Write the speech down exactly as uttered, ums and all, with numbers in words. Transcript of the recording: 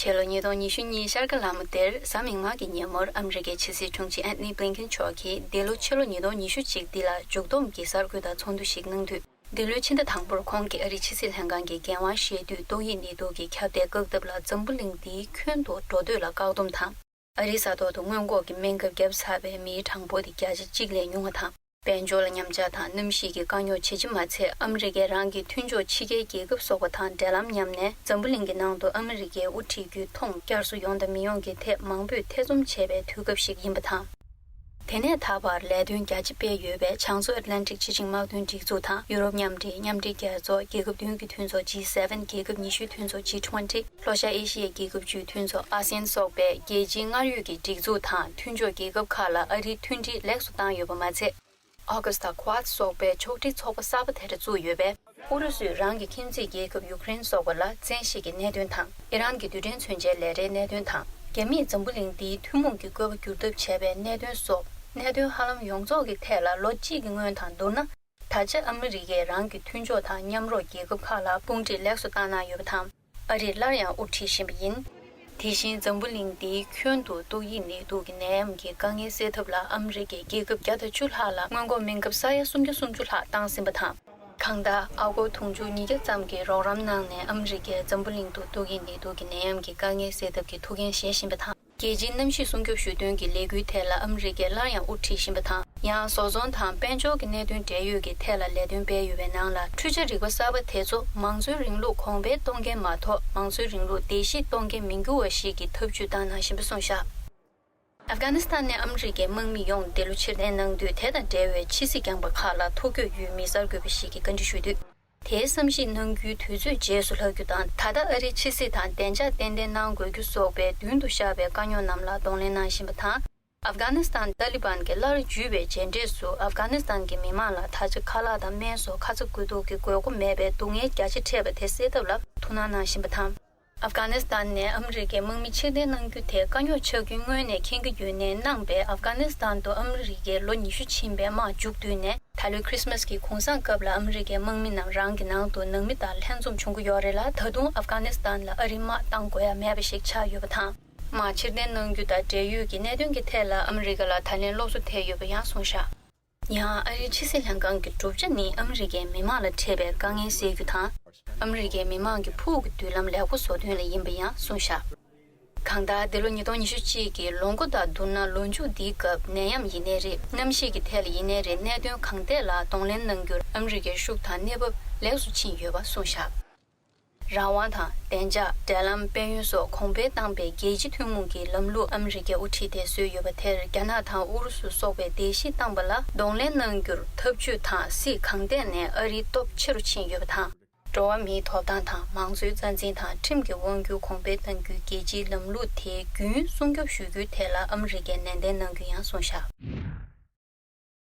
ཕྱི་ལོ་ཉིས་སྟོང་ཉི་ཤུ་གཉིས་ཤར་ཁ་ལ་མོ་དེར་གཟའ་མིག་དམར་གྱི་ཉིན་མོར་ཨ་མི་རི་ཀའི་ཕྱི་སྲིད་དྲུང་ཆེ་ཨན་ཐོ་ནི་བྷི་ལིན་ཀེན་མཆོག་གིས་འདི་ལོ་ཕྱི་ལོ་ཉིས་སྟོང་ཉི་ཤུ་གཅིག་འདི་ལ་མཇུག་བསྡོམས་ཀྱི་གསར་འགོད་དང་ཚོགས་འདུ་ཞིག་གནང་དུས། འདི་ལོའི་ཕྱི་ཟླ་དང་པོར་ཁོང་གིས་ཨ་རིའི་ཕྱི་སྲིད་ལྷན་ཁང་གི་འགན་དབང་བཞེས་དུས། ཏོག་དབྱིབས་ནད་དུག་གི་ཁྱབ་གདལ་བཀག་ཐབས་ལ་འཛམ་བུ་གླིང་འདིའི་ཁྱོན་དུ་འགྲོ་སྡོད་ལ་བཀག་སྡོམ་དང་། ཨ་རིའི་ས་ཐོག་ཏུ་སྔོན་འགོག་གི་སྨན་ཁབ་བརྒྱབ་ཚར་བའི་མིའི་གྲངས་འབོར་དེ་བརྒྱ་ཆ་གཅིག་ལས་ཉུང་བ་དང་། དཔལ་འབྱོར་ལ་ཉམས་ཆག་དང་གནམ་གཤིས་ཀྱི་དཀའ་རྙོག་བྱེད་ཀྱི་མ་ཚད། ཨ་མི་རི་ཀས་རང་གི་མཐུན་ཕྱོགས་ཕྱི་རྒྱལ་རྒྱལ་ཁབ་སོགས་པ་དང་འབྲེལ་ལམ་ཉམས་ནས། འཛམ་བུ་གླིང་གི་ནང་དུ་ཨ་མི་རི་ཀའི་དབུ་ཁྲིད་རྒྱུད་མཐོངས་བསྐྱར་གསོ་ཡོང་དང་མི་ཡོང་གི་ཐད་མང་པོས་ཐེ་ཚོམ་བྱེད་པའི་དུས་སྐབས་ཤིག་ཡིན་པ་དང་། དེ་ནས་ད་བར་ལས་དོན་རྒྱ་ཆེ་སྤེལ་ཡོད་པའི་བྱང་མཚོ་ཨེཊ་ལན་ཊིག་སྤྱི་ཆིངས་དམག་དོན་སྒྲིག་འཛུགས་དང་། ཡུ་རོབ་མཉམ་འབྲེལ་མཉམ་འབྲེལ་རྒྱལ་ཚོགས། རྒྱལ་ཁབ་བདུན་གྱི་མཐུན་ཚོགས་ཇི་སེ་ཝེན། རྒྱལ་ཁབ་ཉི་ཤུའི་མཐུན་ཚོགས་ཇི་ཊུ་ཝེན་ཊི། ལྷོ་ཤར་ཨེ་ཤི་ཡའི་རྒྱལ་ཁབ་བཅུའི་མཐུན་ཚོགས་ཨ་སེ་ཡན་སོགས་པའི་རྒྱལ་སྤྱིའི་སྔར་ཡོད་ཀྱི་སྒྲིག་འཛུགས་དང་མཐུན་ཕྱོགས་རྒྱལ་ཁབ་ཁག་ལ་ཨ་རིའི་མཐུན་སྒྲིལ་ལེགས་སུ་བཏང་ཡོད་པ་མ་ཚད། ཨོ་གྷ་སི་ཊ་ཀུ་ཨད་སོགས་པའི་ཕྱོགས་སྒྲིག་ཚོགས་པ་གསར་པ་དེ་འདྲ་བཙུགས་ཡོད་པས། ཨུ་རུ་སུས་རང་གི་ཁྱིམ་མཚེས་རྒྱལ་ཁབ་ཡུཀ་རེན་སོགས་པ་ལ་བཙན་ཤེད་ཀྱི་གནད་དོན་དང་། ཨི་རན་གྱི་རྡུལ་ཕྲན་མཚོན་ཆའི་ལས་གྲྭའི་གནད་དོན་དང་། རྒྱ་མིས་འཛམ་བུ་གླིང་འདིའི་ཐུན་མོང་གི་བཀོད་པ་བསྒྱུར་ཐབས་བྱས་པའི་གནད་དོན་སོགས། གནད་དོན་ཧ་ལམ་ཡོངས་རྫོགས་ཀྱི་ཐད་ལ་ལོ་གཅིག་གི་སྔོན་དང་བསྡུར་ན། ད་ཆ་ཨ་མི་རི་ཀས་རང་གི་མཐུན་ཕྱོགས་དང་མཉམ་རོགས་རྒྱལ་ཁབ་ཁག་ལ་དཔུང་སྒྲིག་ལེགས་སུ་བཏང་གནང་ཡོད་པ་དང་། ཨ་རིས་སླར་ཡང་དབུ་ཁྲིད་བཞིན་པ་ཡིན། དེ་བཞིན་འཛམ་བུ་གླིང་འདིའི་ཁྱོན་དུ་ཏོག་དབྱིབས་ནད་དུག་གི་ནད་ཡམས་ཀྱི་དཀའ་ངལ་སེལ་ཐབས་ལ་ཨ་མི་རི་ཀས་རྒྱལ་ཁབ་བརྒྱ་དང་བཅུ་ལྷག་ལ་སྔོན་འགོག་སྨན་ཁབ་ས་ཡ་སུམ་བརྒྱ་སུམ་ཅུ་ལྷག་བཏང་ཟིན་པ་དང་། གང་ལྟར། ཨ་སྒོར་དུང་ཕྱུར་ཉིས་བརྒྱ་ཙམ་གྱི་རོགས་རམ་གནང་ནས་ཨ་མི་རི་ཀས་འཛམ་བུ་གླིང་དུ་ཏོག་དབྱིབས་ནད་དུག་གི་ནད་ཡམས་ཀྱི་དཀའ་ངལ་སེལ་ཐབས་ཀྱི་ཐུགས་འགན་བཞེས་བཞིན་པ་དང་། རྒྱལ་སྤྱིའི་གནམ་གཤིས་སྲུང་སྐྱོབ་ཞུ་དོན་གྱི་ལས་འགུལ་ཐད་ལ་ཨ་མི་རི་ཀས་སླར་ཡང་དབུ་ཁྲིད་བཞིན་པ་དང་། ཡང་བཟོ་ཚོང་དང་དཔལ་འབྱོར་གྱི་གནད་དོན་འབྲེལ་ཡོད་ཀྱི་ཐད་ལ་ལས་དོན་སྤེལ་ཡོད་པའི་ནང་ལ། འཕྲུལ་ཆས་རིག་པ་གསར་པ་དེ་ཚོ་མང་གཙོའི་རིང་ལུགས་གོང་འཕེལ་གཏོང་མཁན་མ་གཏོགས། མང་གཙོའི་རིང་ལུགས་བརྡལ་བཤིག་གཏོང་མཁན་མི་འགྱུར་བ་ཞིག་གི་ཐབས་ཇུས་བཏང་གནང་བཞིན་པ་གསུངས་བཞག། ཨབ་གྷ་ནི་སི་ཐན་ནས་ཨ་མི་རི་ཀའི་དམག་མི་ཡོངས་འདི་ལོ་ཕྱིར་འཐེན་གནང་དུས། དེ་དང་འབྲེལ་བའི་ཕྱི་སྲིད་རྐྱང་པ་ཁག་ལ་ཐོ་འགོད་ཡོད་མེད་གསར་འགོད་པ་ཞིག་གིས་བཀའ་འདྲི་ཞུས་དུས། དེའི་བསམ་གཞིག་གནང་རྒྱུའི་དུས་ཚོད་རྗེས་སུ་ལྷག་རྒྱུ་དང་། ད་ལྟ་ཨ་རིའི་ཕྱི་སྲིད་དང་བདེ་འཇགས་ཏན་ཏན་གནང་དགོས་རྒྱུ་སོགས་པའི་མདུན་དུ་བཞག་པའི་དཀའ་རྙོག་རྣམས་ལ་གདོང་ལེན་གནང་བཞིན་པ་དང་། ཨབ་གྷ་ནི་སི་ཐན་ཏཱ་ལི་བན་གྱིས་སླར་འཇུས་པའི་རྗེས་འབྲས་སུ། ཨབ་གྷ་ནི་སི་ཐན་གྱི་མི་མང་ལ་ད་ཆ་ཁ་ལག་དང་སྨན་སོགས་ཁ་ཚ་དགོས་གཏུགས་ཀྱི་དགོས་མཁོ་མེད་པའི་སྡུག་བསྔལ་རྒྱ་ཆེ་འཕྲད་པ་དེ་སེལ་ཐབས་ལ་ཐུགས་སྣང་གནང་བཞིན་པ་དང་། ཨབ་གྷ་ནི་སི་ཐན་ནས་ཨ་མི་རི་ཀའི་དམག་མི་ཕྱིར་འཐེན་གནང་རྒྱུ་དེ་དཀའ་རྙོག་ཆགས་རྒྱུའི་སྔོན་ནས་མཁྱེན་གྱི་ཡོད་ནའི། གནང་བའི་ཨབ་གྷ་ནི་སི་ཐན་དུ་ཨ་མི་རི་ཀའི་ལོ་ཉི་ཤུ་ཕྱིན་པའི་དམག་མཇུག་བསྡུས་ནས། ད་ལོའི་ཁྲི་སི་མ་སི་གི་གུང་སེང་སྐབས་ལ་ཨ་མི་རི་ཀའི་དམག་མི་རྣམས་རང་གི་ནང་དུ་ནང་མི་དང་ལྷན་འཛོམས་བྱུང་གི་ཡོད་རེད་ལ། ད་དུང་ཨབ་གྷ་ནི་སི་ཐན་ལ་ཨ་རིའི་དམག་བཏང་དགོས་ཡ་མེད་པ་ཞིག་ཆགས་ཡོད་པ་དང་། དམག་ཕྱིར་འཐེན་གནང་རྒྱུ་དང་འབྲེལ་ཡོད་ཀྱི་གནད་དོན་གྱི་ཐད་ལ་ཨ་མི་རི་ཀ་ལ་ད་ལན་སློབ་གསོ་ཐེབས་ཡོད་པ་ཡང་གསུངས་བཞག། ཡང་ཨ་རིའི་ཕྱི་སྲིད་ལྷན་ཁང་གི་གྲུབ་ཆ་ནི་ཨ་མི་རི་ཀའི་མི་མང་ལ་འཕྲད་པའི་དཀའ་ངལ་སེལ་རྒྱུ་དང་། ཨ་མི་རི་ཀའི་མི་མང་གི་ཕུགས་ཀྱི་མདུན་ལམ་ལེགས་པོ་བཟོ་དོན་ལ་ཡིན་པ་ཡང་གསུངས་བཞག། གང་ལྟར། འདི་ལོ་ཉིས་སྟོང་ཉི་ཤུ་གཅིག་གི་ལོ་འགོ་དང་བསྡུར་ན། ལོ་མཇུག་འདིའི་སྐབས་ནད་ཡམས་ཡིན་ནའི་རེད། གནམ་གཤིས་ཀྱི་ཐད་ལ་ཡིན་ནའི་རེད། གནད་དོན་གང་ཐད་ལ་གདོང་ལེན་གནང་རྒྱུར་ཨ་མི་རི་ཀའི་ཤུགས་དང་གནས་བབ་ལེགས་སུ་ཕྱིན་ཡོད་པ་གསུངས་བཞག། རང་དབང་དང་། བདེ་འཇགས། འབྲེལ་ལམ། དཔལ་ཡོན་སོགས་གོང་འཕེལ་བཏང་པའི་རྒྱལ་སྤྱི་ཐུན་མོང་གི་ལམ་ལུགས་ཨ་མི་རི་ཀའི་དབུ་ཁྲིད་དེ་བཟོས་ཡོད་པ་དེར། རྒྱ་ནག་དང་ཨུ་རུ་སུ་སོགས་པས་བརྡལ་བཤིག་བཏང་པ་ལ་གདོང་ལེན་གནང་རྒྱུར་ཐབས་ཇུས་དང་སྲིད་གང་ཐད་ནས་ཨ་རིའི་སྟོབས་ཆེ་རུ་ཕྱིན་ཡོད་པ་དང་། འགྲོ་བ་མིའི་ཐོབ་ཐང་དང་། མང་གཙོའི་རྩ་འཛིན་དང་། ཁྲིམས་ཀྱི་དབང་སྒྱུར་གོང་འཕེལ་གཏང་རྒྱུའི་རྒྱལ་སྤྱིའི་ལམ་ལུགས་དེ་རྒྱུན་སྲུང་སྐྱོབ་ཞུ་རྒྱུའི་ཐད་ལ་ཨ་མི་རི་ཀས་ནན་ཏན་གནང་རྒྱུ་ཡང་གསུངས་བཞག།